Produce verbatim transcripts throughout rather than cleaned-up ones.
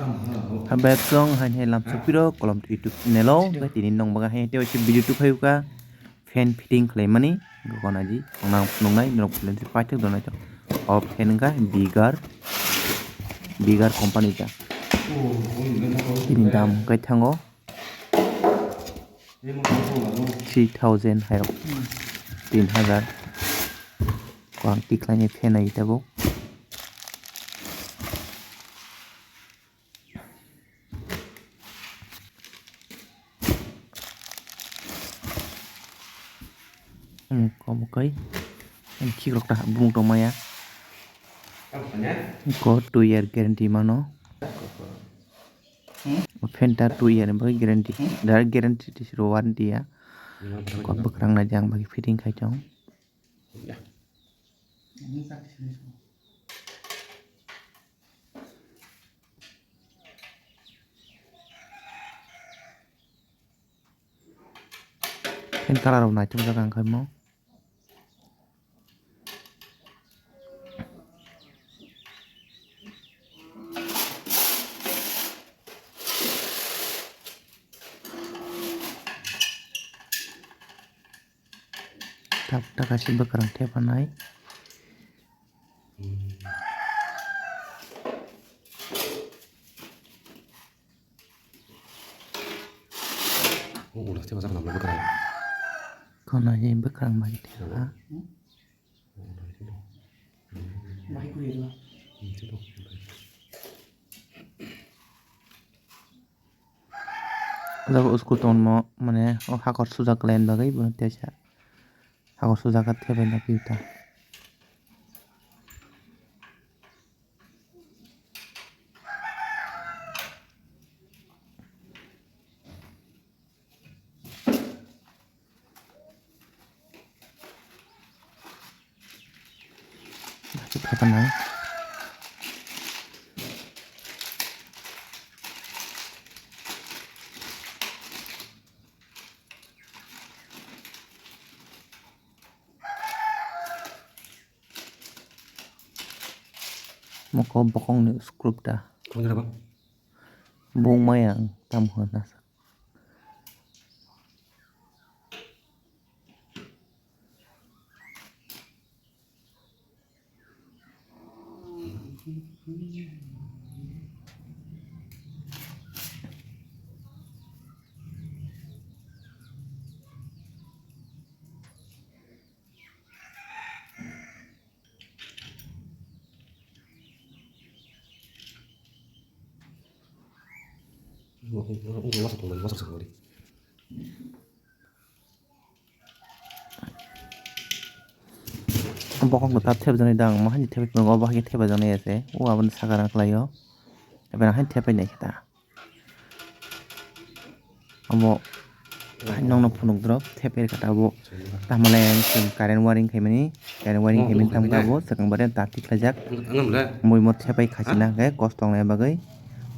Hambai chwng hai hai lamsok piro kolom YouTube channel o, hwnkhe tini nong baga hai tei video tubuphaikha fan fitting khlaimani gokona di nang phunuknai norok belai paithak donai to. O fan wngkha Bigger, Bigger company ta. Tini dam hwnkhe thango three thousand hai rok, tin hazar. Ko ang tikhlaini fan ai tabuk. Omo kai. Ang khikrok ta bumung tong maya. Ko two year guarantee mano. O fan ta two year ni bagwi guarantee. Direct guarantee tei siro warranty ya. Ko bwkrang nai jang bagwi fitting khai tong. Pink colour rok naithok jak ang khe mo. Tak tak aswk bwkrang thepanai. Kono ye bwkrang bai thepa. Jaga school tongmo mane o hakor sujak line bagwi bo teisa hakor sujak khe thepai nw phi ta. Moko bokongni screw ta. Khulumjak ba? Bung maya ang tam hwn asa. Bokong kwtal thepjani dang, omo haino thepai phunuk, obo haikhe thepai jaknai ase, o aboni saka rang khlaio, ebe haino thepai nai khe ta. Omo hai nokno phunuk drop thepai kha tabuk. Tamo le ang chwng current wiring khaimani, current wiring khaimani tamo tabuk swkang bare tar tikhlaijak. Mui mo thepai khachina hwnkhe kosto wngnai bagwi.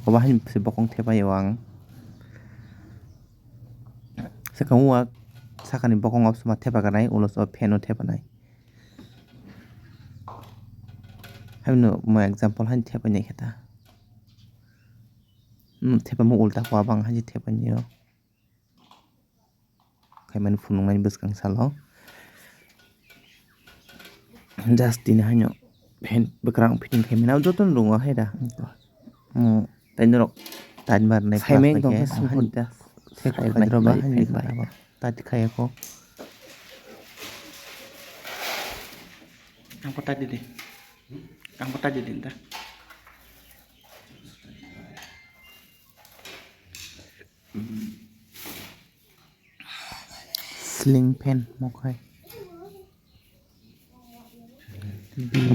Obo haino se bokong thepai o ang. Swkang o sakani bokong o sima thepa kanai, ulo so fan o thepanai. Haino mo example haino thepai nai khe ta. Hmm, thepamo ulta kha, abang hai se thepai nai o. Khaimani phunuknani bwskang salo. Just tini haino fan bwkrang fitting khaimani, abo jotono rongo hai da. Hmm, tei norok tain bar nai khaimani tong khe sumhor da. Thek khaidro ba hai fan bai. Tat khaya ko. Ang ko tat di di. Ang ko tat di di ta. Ceiling fan mokhai.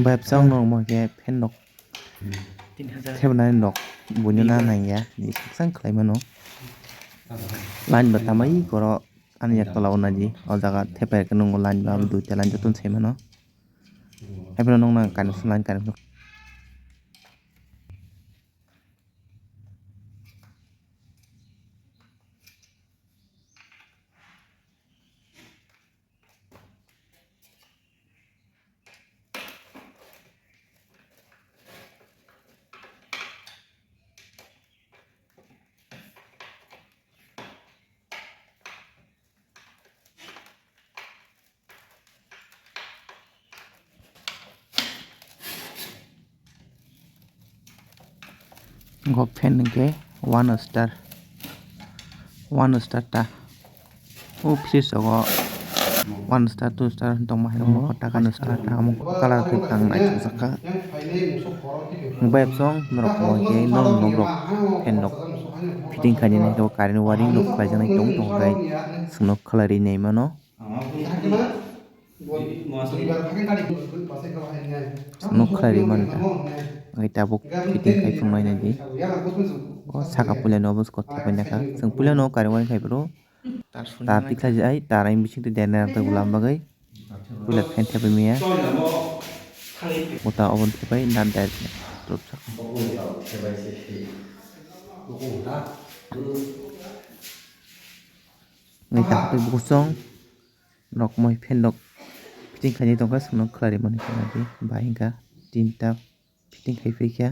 Bebsong no mo ke fan nok. Thebnani nok buino na nangya ni saksang khlai mano. Line ba tamai koro ani yak tola o naji o jaga thepai khe nungo line ba duita line joto sai mano. Hai phano nung nang connection line connection. Go fan hwnkhe one star, one star ta. O fridge rogo one star, two star tongma hai mo taka star ta amo color khe tang naithok jakha. Bai chwng norok mo khe norok norok fan rok fitting khainai, current wiring rok khlaijaknai tong tong khe chwngno khlai ri nai mano. Nuk khlai ri man ta. Ang tabuk fitting khai phunuk nai nai di. O saka puila no bwswk kok thepai nai kha. Chwng puila no kari wani khai phuru. Tar tikhlai jai, tar ang bising twi dena ta gulam bagwi. Puila khen thepai maya. Uta oven thepai na direct. Ngai ta twi bukusong. Nok moi fan rok fitting khainai tongkha, chwngno khlai rimani tongnaidi. Bahai hwnkha tinta fitting khai phaikha.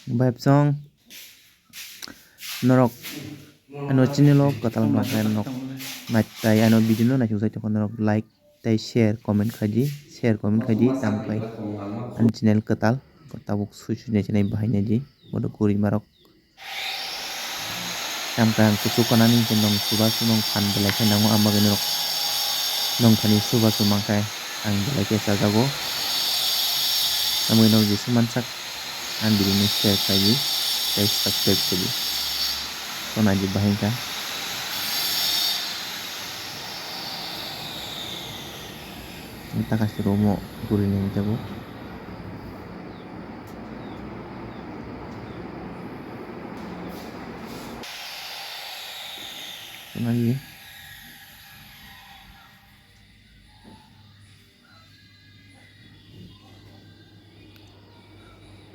Bahai bwsong norok ano channel o kwtal mwnakhe norok nai-, tai ano video no naithok jai tongkha, norok like tai share comment khaidi, share comment khaidi, tamo khe ani channel kwtal tabuk sui sui nai channel bahai naidi, bodo gurimarok. Tamo khe ang kuchuk kanani hwnkhe nwng chubachu nwng phan belai khe nango, ang bagwi norok nwng thani chubachu mankhe ang belai khe chajago. Tamo khe norok jesu mansak ang video no share khaidi tei subscribe khaidi. Tonaidi bahai kha. Takasi romo guri nai tabuk. Nai.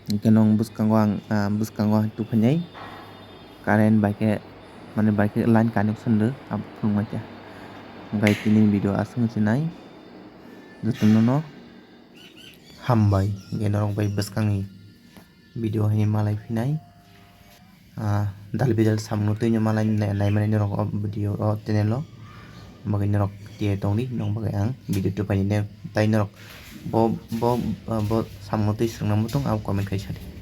Hwnkhe nwng bwskango ang, ah, bwskango tubuphainai current bai khe, mane bai khe line connection rw, abo phunuknai khe. Hwnkhe tini video aswk se nai, jotono no hambai, hwnkhe norok bai bwskangni video haino malai phinai. Ah, dal bidal samung twi no malai nai-, naimani norok o video o channel o. Bagwi norok tiyar tongdi, nong bagwi ang video tupaini ne, tai norok bo, bo, bo samung twi swrwngna muchung abo comment khai sadi.